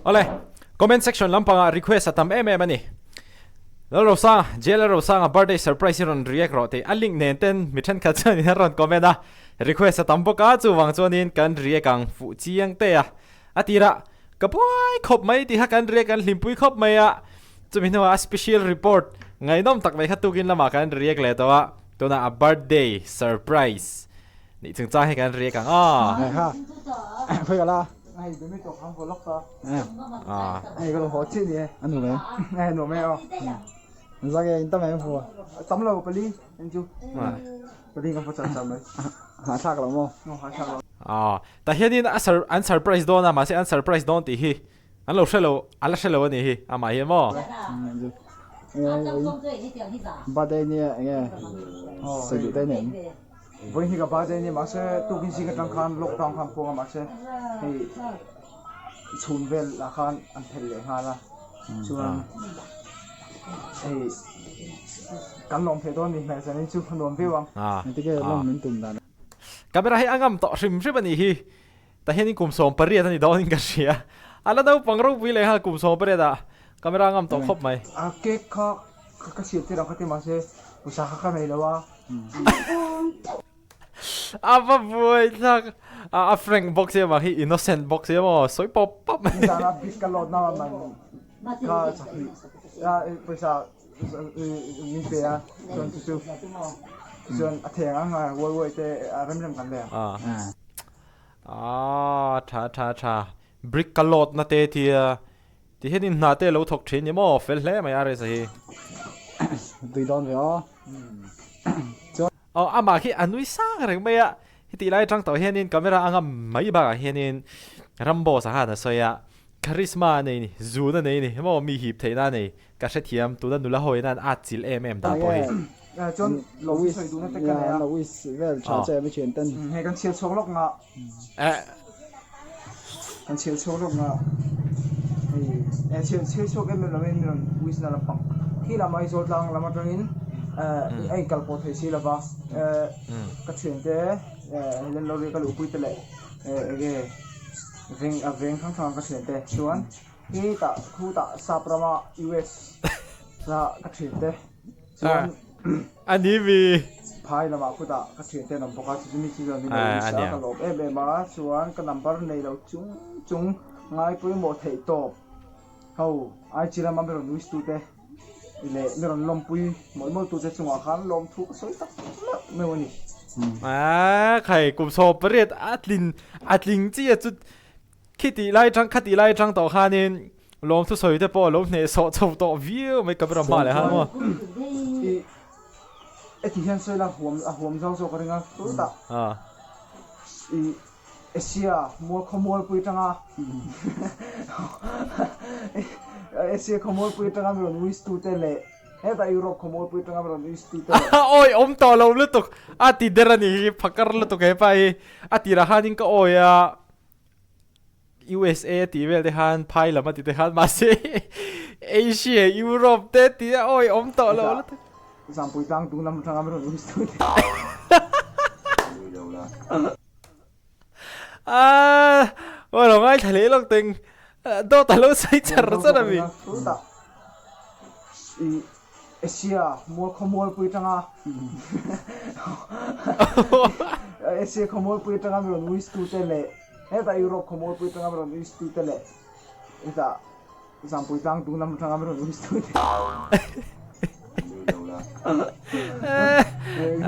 Awle, comment section lampangah request a tam em em a ni. Lalrosanga, J Lalrosanga birthday surprise hi rawn react rawh tih a link nen ten mi thenkhat chuanin an rawn comment a, request a tam bawk a, chuvang chuanin kan react ang fuh chiang te a. A tirah ka buai khawp mai tih kha kan react kan hlimpui khawp mai a, chumi hnuah a special report ngaihnawm tak mai kha tukin lamah kan react leh tawh a, tunah a birthday surprise nih chungchang hi kan react ang a. Kha khawi ka la. Ai be mi to khang ko lok ta. Ah. Ai ka lo ho chi ni. An nuam em? Ai nuam e o. Zak e in tam em fu. Tam lo pali en chu. Pali ka fu chan chan mai. Ha thlak lo mo. No ha thlak lo. Ah, ta hianin a sur an surprise dawn a mahse an surprise dawn tih hi an lo hre lo a la hre lo a nih hi amah hian maw. Birthday nia enge sawi duh te nen. Vawiin hi ka birthday ania mahse tukin zing atang khan lockdown khan pawng a mahse hei chhun vel ah khan an phelh leh nghal a chuan hei kan lawm theih dawn ni hmel zanin chu a nuam viau ang. Engtikah lawm min tum dan. Camera hi a ngam tawh hrim hrim a nih hi tah hianin kum 18 a ni dawn in ka hria a la naupang ropui leh nghal kum 18 ah camera a ngam tawh khawp mai. A cake kha ka siam tir ang kha ti mahse pawisa kha ka nei lo a. A va buai thlak a a frank bawk sia mah hi innocent bawk sia maw sawi pawp pawp mai. Nizana bik ka load na man kha chahnih a pawisa min pe a chuan chu chu chuan a theng ang a uai uai te a rem rem kan leh ang. Ah tha tha tha brick ka load na te tia Ti hian in hna te lo thawk thin ni maw fel hle mai RS a hi. Tui dawn ve aw. Chuan. Aw amah khi a nui sang reng mai a, heti lai atang tawh hianin camera anga mai bakah hianin Rambo sa khan a sawi a, charisma a nei ni, zun a nei ni maw mi hip theihna a nei, ka hrethiam tuna nula hawi nan a chilh em em dan pawh hi. Chuan lo wish sawi duhna te ka nei a. Lo wish vel tha che mi thian ten. Hei kan chhiar chhuak lawk nga. Kan chhiar chhuak lawk nga. Hei chhiar chhiar chhuak em em lovin mi rawn wish na lampang khi lam Aizawl tlang lam atangin a inkal pawh thei si lova ka thiante Helen Lorry ka luhpui te leh enge veng a veng hrang hrang ka thiante chuan khitah khutah sap rama US a ka thiante Chuan a ni mi. Phai lamah kutah ka thiante an awm bawk a, chu mi chu chuan min lo wish a, ka lawm em em a, chuan ka number nei lo chung chung ngai pawimawh theih tawp ho IG lama mi rawn wish tute leh mi rawn lawmpui mawlh mawlh tute chungah khan lawmthu ka sawi tak meuh meuh a ni. A khai kum 18 a tlin a tling chi a chu Khitih lai tang khatih lai tang tawh khanin lawmthu sawi te pawh a lo hneh sawh chho tawh viau mai camera hma leh han maw. I heti hian sawi la huam a huam zau zawk a ring a chutah i Asia mual khawmualpui tanga Asia khawmualpui tanga mi rawn wish tute leh hetah Europe khawmualpui tanga mi rawn wish tute leh Awi awm tawh lo lutuk a ti der a nih hi phakar lutuk hepa hi a tirah khanin ka awi a. USA a tih vel te khan phai lam a ti te khan mahse Asia Europe te ti a awi awm tawh lo la Zampui tlang tung lam atanga min rawn wish tu te Ah aw lo ngaithla leh lawk teng dawt a lo sawi char char a mi. Asia mual khawmualpui atanga Asia khawmualpui atanga mi rawn wish tute leh hetah Europe khawmualpui atanga mi rawn wish tute leh hetah Zampui tlang dung lam atanga mi rawn wish tute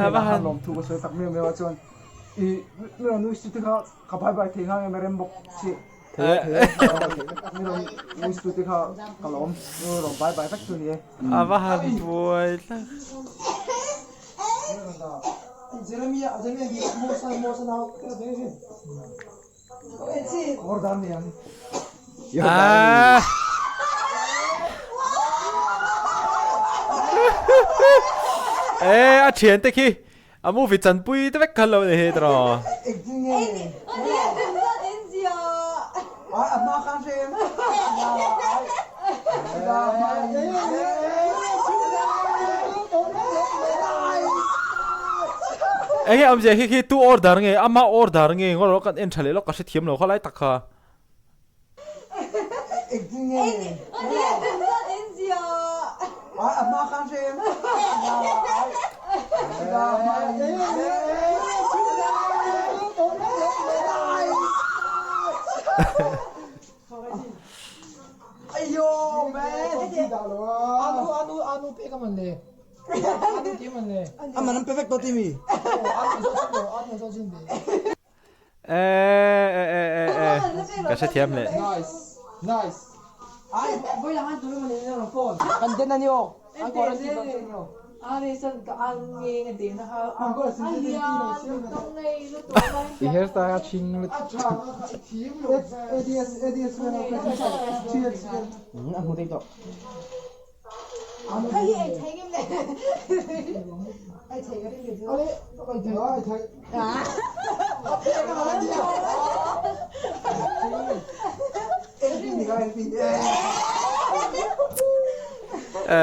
hnenah lawmthu ka sawi tak miau miau a chuan i mi rawn wish tute kha ka bye bye thei nghal em rem bawk si. A va han buai tlat. Ah. Eh, a thian te khi A movie chanpui te vek kha lo ni hi tiraw. Enge awmzia khi khi tu order nge ama order nge ngaw lo kan en tha leh lawk ka hrethiam lo kha lai tak kha. Engtin nge? Ai a hma khan hre em? Eh eh eh eh eh ka hrethiam leh. I hairstyle a chhing lut a hmu thei tawh.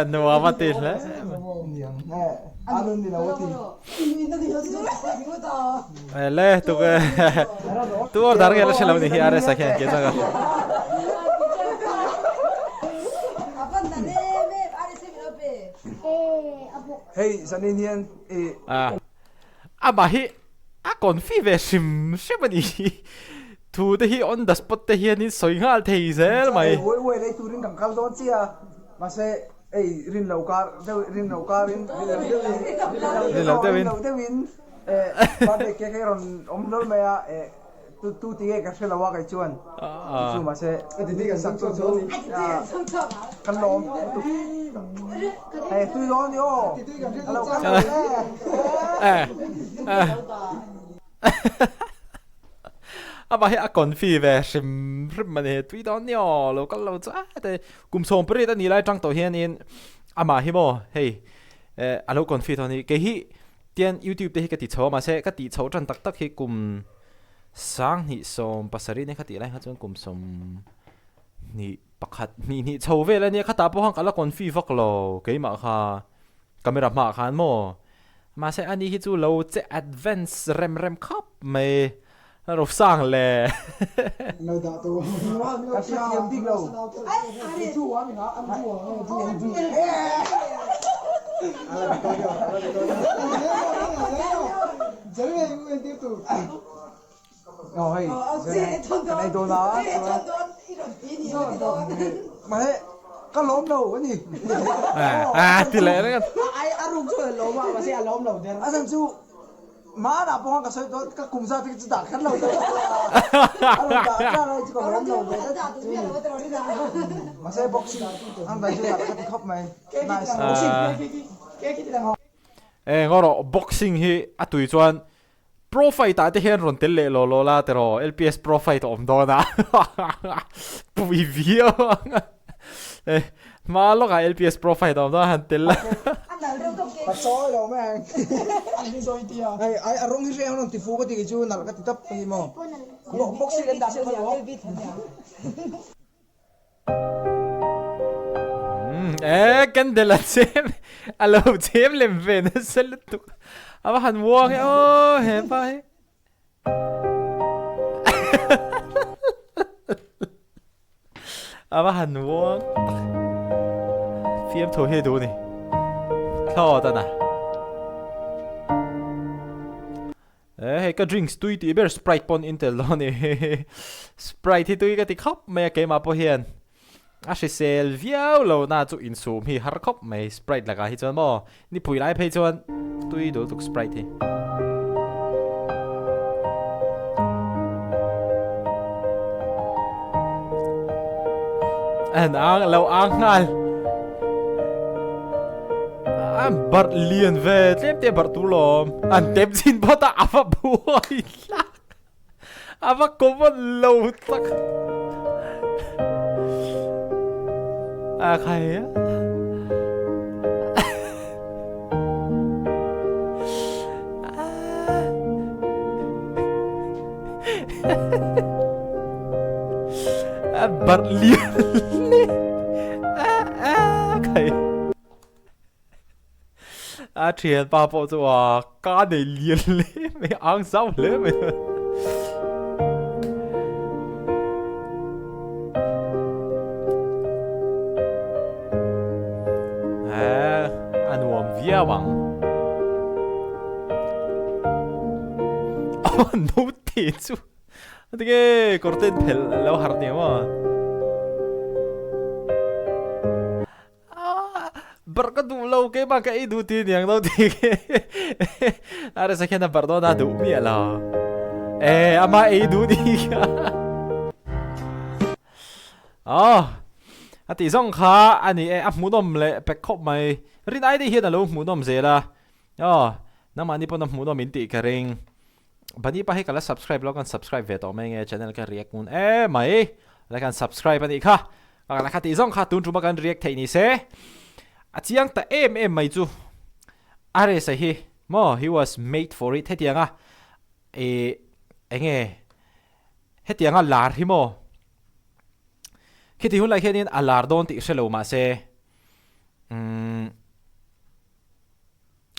Nuam a ti hle mai. Le tuk e tu order nge la hre lo ni hi RS ah khian ke chuan ka hria. Hei zanin hian i. Amah hi a confi ve hrim hrim a ni hi. Thu te hi on the spot te hianin sawi nghal thei zel mai. Uai uai lei turin kan kal dawn chiah a, mahse ei rin lo kar deuh rin lo karin rin lo deuhin rin lo deuhin rin lo deuhin birthday cake hi a rawn awm hlawl mai a tu tu ti nge ka hre lo a kei chuan chu mahse sak chu chu kan lawm lutuk hei tui dawn a ni aw a lo kal lo e. Amah hi a confi ve hrim hrim a ni tui dawn ni aw lo kal lo chu a te kum 18 a nih lai tang tawh hianin amah hi maw hei eh a lo confi tawh a ni kei hi tian youtube te hi ka ti chho a mahse ka tih chhoh tan tak tak hi kum 2017 nia kha tih lai kha chuan kum 21 hnih hnih chho vel a nia khatah pawh khan ka la confi vak lo keimah kha camera hmaah khan maw Mahse ani hi chu lo che advance rem rem khawp mai Rosang le. Ka hrethiam bik lo. Aw hei kan ei dawn a chuan mahse ka lawm lo a ni. Ah ti leh reng a. A ruk chuan a lawm a mahse a lawm lo der. A chhan chu hmanah pawh khan ka sawi tawh ka kum zat hi chu dah kher lo deuh a rawn dah kher a chu ka lawm lo ve tlat chu ni. Mahse boxing an vai chu dah ka ti khawp mai. Nice. Eng erawh boxing hi a tui chuan Pro fight ah te hian rawn tel leh law law la tiraw LPS pro fight a awm dawn a pui viau ang a hma lawk ah LPS pro fight a awm dawn a han tel la. Ka sawi lo mai ang. Hei ai a rawng hi hre ang rawn ti fu ka ti kei chu nalh ka ti tawp a ni maw. Boxing an dah kha lo. Eh candle a chem a lo chem lem ve nasa lutuk a va han muang e aw he pa hi a va han muang fiam tho hi duh ni thlawt a na. Eh hei ka drinks tui tih ber sprite pawn in tel dawn ni sprite hi tui ka ti khawp mai a keimah pawh hian a hrisel viau lo na chu insum hi har khawp mai sprite lakah hi chuan maw nipui lai phei chuan tui dul tuk sprite hi. An ang lo ang nghal. An barh lian ve tlem te barh tur lawm. An tep chin phawt a a va buai hlak. A va common lo tak. A khai a. A barh lian hle. A a khai. A thian pa pawh chu a ka nei lian hle mai ang zau hle mai. viau ang. Aw naute chu tinge kawr ten phelh a lo harh nia maw. Barh ka duh lo keimah ka ei duh ti aniang naute khi RSa khian a barh dawn a duh miah lo. E ama ei duh ni kha. Aw a tih zawng kha a ni e a hmuhnawm leh pek khawp mai rin ai deuh hian a lo hmuhnawm zel a aw nangmahni pawn a hmuhnawm in tih ka ring Bani pa hi ka la subscribe lo kan subscribe ve tawh mai nge channel ka react ngun em mai la kan subscribe a nih kha ka la kha tih zawng kha tun tuma kan react theih ni se a chiang ta em em mai chu Aresa hi maw he was made for it hetianga e enge Hetianga lar hi maw? Khiti hun lai khianin a lar dawn tih hre lo mah se, umm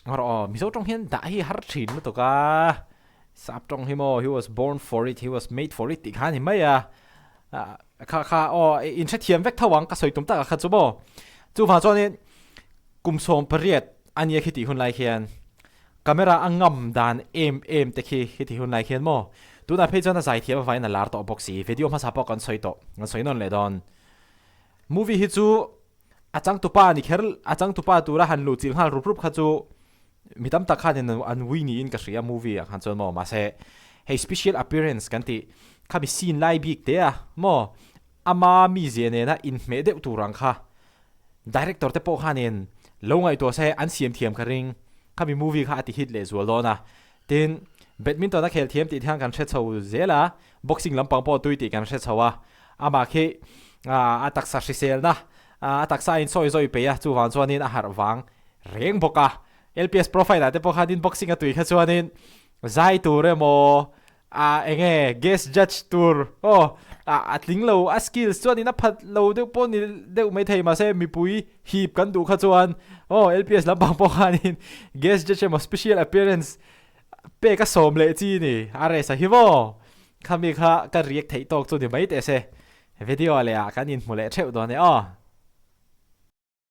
rawh aw, Mizo tawng hian dah hi har thin lutuk a, Sap tawng hi maw, he was born for it, he was made for it tih kha a ni mai a, kha kha aw in hrethiam vek tho ang ka sawi tum tak ah kha chu maw. Chuvang chuanin kum 18 a nia khiti hun lai khian Camera a ngam dan em em te khi heti hun lai khian maw? Tunah phei chuan a zaithiam avangin a lar tawh bawk si. Video hmasa pawh kan sawi tawh, kan sawi nawn leh dawn. Movie hi chu a changtupa ni kher, a changtupa tura han luh chilh nghal rup rup kha chu mi tam tak khanin an ui niin ka hria movie ah khan chuan maw. Mahse hei special appearance kan tih khami scene lai bik te a maw ama mizia nena inhmeh deuh tur ang kha Director te pawh khanin lo ngaihtuah se an siam thiam ka ring. Khami movie kha a ti hit leh zual dawn a. Tin, badminton a khel thiam tih thiang kan hre chho zel a, boxing lampang pawh tui tih kan hre chho a. Amah khi a taksa hriselna, a taksa a insawi zawi peih a, chuvang chuanin a harh vang reng bawk a. LPS profile ah te pawh khanin boxing a tui kha chuanin zai tur emaw, A enge guest judge tur aw a tling lo a skills chuan in a phat lo deuh pawh ni deuh mai thei mahse mipui hip kan duh kha chuan aw LPS lampang pawh khanin guest judge emaw special appearance pek a sawm leh chi ni a race a hi maw khami kha ka react theih tawk chu ni mai teh se video leh ah kan inhmu leh theuh dawn e aw.